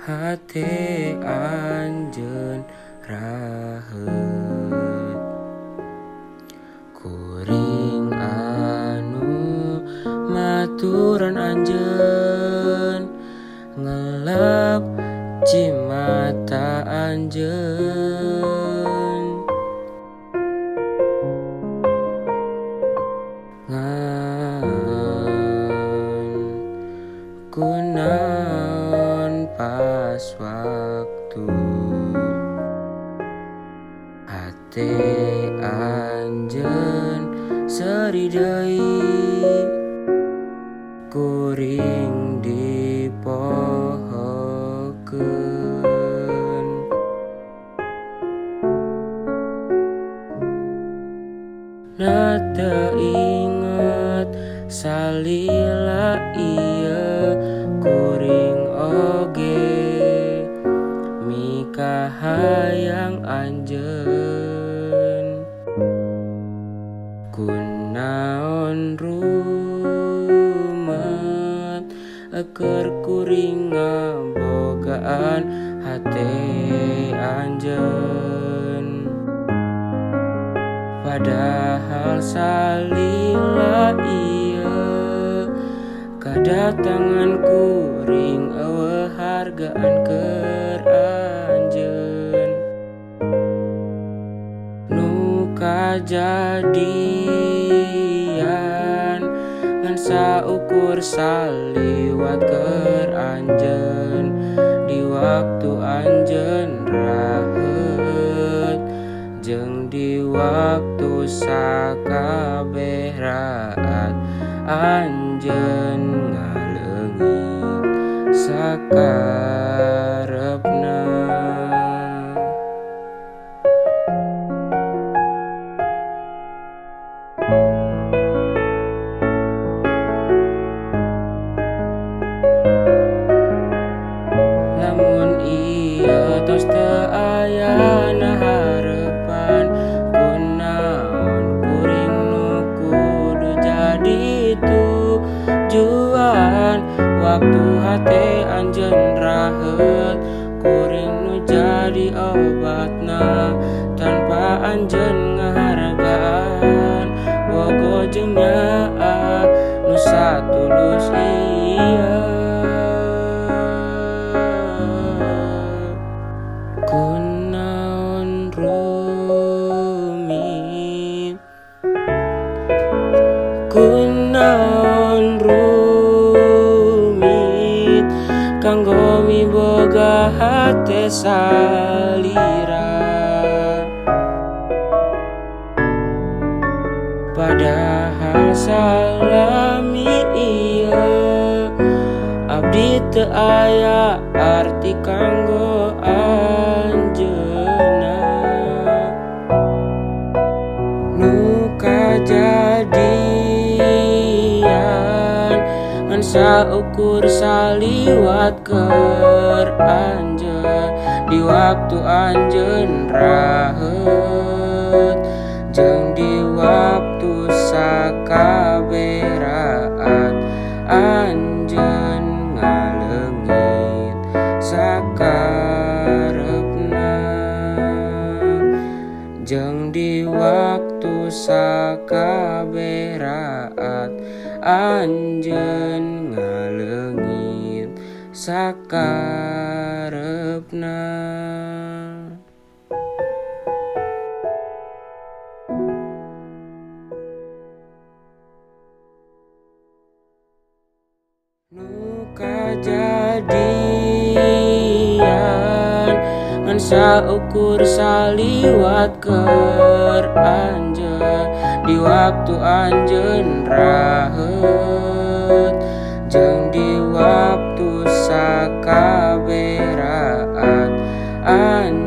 Hate anjeun raheut. Kuring anu maturan anjeun, ngelap cimata anjeun. Ngan kunaon pas waktu hate anjeun seri deui, kuring dipohokeun. Na teu inget salila ieu kuring oge mikahayang anjeun. Kunaon rumet keur kuring ngabogaan hate anjeun. Padahal salila ieu kadatangan kuring eueuh hargaan keur anjeun. Nu kajadian ngan saukur saliwat keur anjeun, di waktu anjeun raheut jeung di waktu sakabeh raat anjeun ngaleungit sakarepna. Lamun ieu tos teu ayana harepan, kunaon kuring nu kudu jadi tujuan. Waktu hate anjeun raheut, kuring nu jadi obatna. Tanpa anjeun ngahargaan, bogo jeung nyaah nu satulus ieu. Kunaon rumit, kunaon rumit kanggo miboga hate salira. Padahal salami ieu abdi teu aya arti kanggo anjeunna. Nu kajadian ngan saukur saliwat keur anjeun, di waktu anjeun raheut jeung di waktu sakabeh raat anjeun ngaleungit sakarepna. Jeung di waktu sakabeh raat anjeun ngaleungit sakarepna. Nu kajadian ngan saukur saliwat keur anjeun, di waktu anjeun raheut jeung di waktu sakabeh raat anjeun.